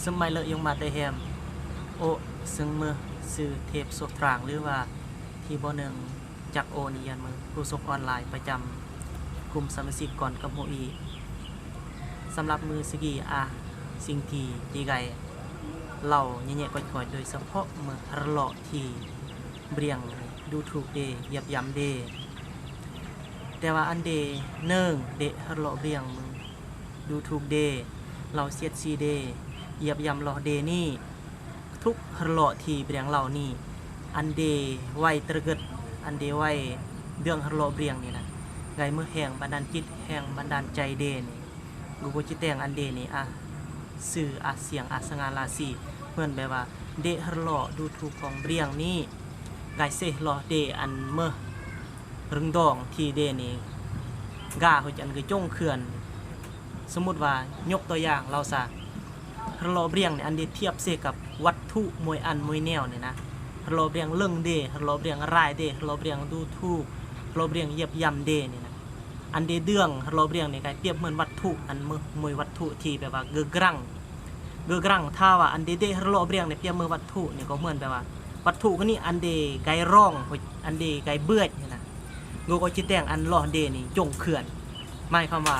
ສະໄໝເລີຍ ຢົງມາແຕ່ແຮມ ໂອ ເຊິ່ງມື ຊື່ເທບໂຊກຕຣາງ ຫຼືວ່າທີບໍ່ໜຶ່ງ ຈັກໂອນີ້ ຢ້ານມື ຄູສົກອອນລາຍປະຈຳກຸ່ມສະມາຊິກກ່ອນກັບໂຮອີ. ສຳລັບມື້ສະກີ ອາ ສິ່ງທີ່ຈີໄກເລົ່າແຍະໆກ່ອຍໆ ໂດຍສະເພາະມື້ຮະເລາະທີ່ບຽງ ດູຖູກເດ ຢຽບຢຳເດ. ແຕ່ວ່າອັນເດ ເນີງເດ ຮະເລາະບຽງ ດູຖູກເດ ເລົ່າສຽດສີເດ ຢຽບຢຳຫຼໍ່ເດນີ້ ທຸກຮະເລາະທີ່ບຽງເລົ່ານີ້ ອັນເດໄວຕະກຶດ ອັນເດໄວເລື່ອງຮະເລາະບຽງນີ້ນະ ໄກເມີແຮງບັນດານຈິດ ແຮງບັນດານໃຈເດນີ້ ກູໂກຈິແຕງອັນເດນີ້ ອາ ຊື່ອາສຽງອາສະຫງ່າລາສີ ເໝືອນແບບວ່າເດຮະເລາະດູຖູກຂອງບຽງນີ້ ໄກເຊຮະເລາະເດອັນເມີ ເລື່ອງດອງທີ່ເດນີ້ ກາຫົວຈັນຄືຈົງເຂື່ອນ. ສົມມຸດວ່າຍົກຕົວຢ່າງເລົ່າຊະ ຮະເລາະບຽງນີ້ ອັນເດທຽບເສກັບວັດຖຸມວຍອັນມວຍແນວນີ້ນະ ຮະເລາະບຽງເລິງເດ ຮະເລາະບຽງລາຍເດ ຮະເລາະບຽງດູຖູກ ຮະເລາະບຽງຢຽບຢຳເດນີ້ນະ ອັນເດເດືອງຮະເລາະບຽງນີ້ ກາຍປຽບເໝືອນວັດຖຸອັນມວຍວັດຖຸທີ່ແບບວ່າເກີກຣັງ ເກີກຣັງ ຖ້າວ່າອັນເດເດຮະເລາະບຽງນີ້ ປຽບເໝືອນວັດຖຸນີ້ ກໍເໝືອນແບບວ່າວັດຖຸນີ້ ອັນເດໄກຣອງ ອັນເດໄກເບືອດນີ້ນະ ກູໂກຈິແຕງອັນຫຼໍ່ເດນີ້ຈົງເຂື່ອນ ໝາຍຄວາມວ່າ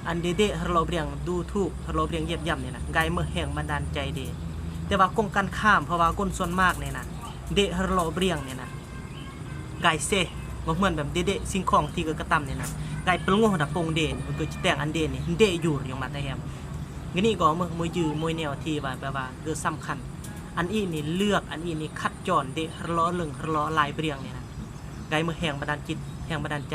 ອັນເດເດຮະເລາະບຽງດູຖູກ ຮະເລາະບຽງຢຽບຢຳນີ້ນະ ໄກເມີແຮງບັນດານໃຈເດ. ແຕ່ວ່າກົງກັນຂ້າມ ເພາະວ່າຄົນສ່ວນມາກນີ້ນະ ເດຮະເລາະບຽງນີ້ນະ ກາຍເຊ ບໍ່ເໝືອນແບບເດເດສິ່ງຂອງທີ່ເກີດກະຕຳນີ້ນະ ກາຍປະໂງດາປົງເດ ເກີດຈິແຕງອັນເດນີ້ ເດຢູ່ຢອງມາແຕ່ແຮມ. ງະນີ້ກໍເມືອ ເມືອຈື່ມວຍແນວທີ່ວ່າ ແບບວ່າເກີດສຳຄັນ ອັນອີ່ນີ້ເລືອກ ອັນອີ່ນີ້ຄັດຈອນເດ ຮະເລາະເລິງ ຮະເລາະລາຍບຽງນີ້ນະ ກາຍເມືອແຮງບັນດານຈິດ ແຮງບັນດານໃຈ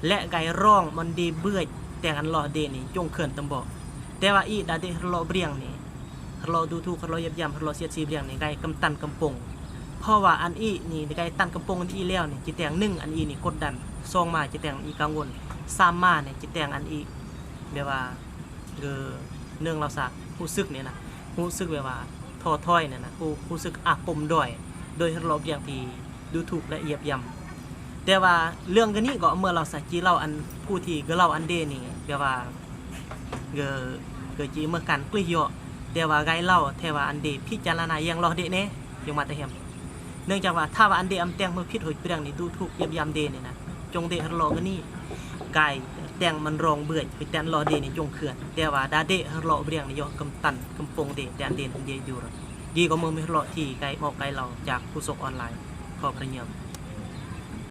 ແລະ ກາຍຮ້ອງມັນເດເບືອດ ແຕງອັນຫຼໍ່ເດນີ້ ຈົງເຂື່ອນຕຳເບາະ. ແຕ່ວ່າອີດາເດຮະເລາະບຽງນີ້ ຮະເລາະດູຖູກ ຮະເລາະຢຽບຢຳ ຮະເລາະສຽດສີບຽງນີ້ ໄກກຳຕັນກຳປົງ ເພາະວ່າອັນອີ່ນີ້ໄກຕັນກຳປົງອີ່ແລ້ວນີ້ ຈິແຕງໜຶ່ງ ອັນອີ່ນີ້ກົດດັນ ສອງມາ ຈິແຕງອີ່ກັງວົນ ສາມມານີ້ ຈິແຕງອັນອີ່ ແບບວ່າ ເອີ ເນື່ອງລາວສາ ຮູ້ສຶກນີ້ນະ ຮູ້ສຶກແບບວ່າທໍ້ຖອຍນີ້ນະ ຮູ້ ຮູ້ສຶກອາປົມດ້ອຍ ໂດຍຮະເລາະບຽງທີ່ ດູຖູກ ແລະ ຢຽບຢຳ. ແຕ່ວ່າເລື່ອງກະນີ້ກໍເມື່ອເລົ່າສາຈີເລົ່າອັນ ຜູ້ທີ່ກະເລົ່າອັນເດນີ້ ແບບວ່າ ເກີ ເກີຈີເມື່ອກັນກລິເຍາະ ແຕ່ວ່າໄກເລົ່າແທ້ວ່າອັນເດພິຈາລະນາຢ່າງຫຼໍ່ເດແນ່ ຢອງມາແຕ່ແຮມ. ເນື່ອງຈາກວ່າ ຖ້າວ່າອັນເດອຳແຕ່ງເມື່ອຜິດຫົວເບືອງນີ້ ດູຖູກ ຢຽບຢຳເດນີ້ນະ ຈົງເດຮະເລາະກະນີ້ ກາຍແຕ່ງມັນຣອງເບືອດ ແຕ່ອັນຫຼໍ່ເດນີ້ຈົງເຂື່ອນ. ແຕ່ວ່າດາເດຮະເລາະເບືອງນີ້ ຢອກກຳຕັນກຳປົງເດ ແຕ່ອັນເດນັ້ນເດຢູ່ ດີກໍເມື່ອມີຮະເລາະທີ່ໄກເວົ້າໄກເລົ່າຈາກຄູສົກອອນລາຍ ຂໍພະຍາຍາມ.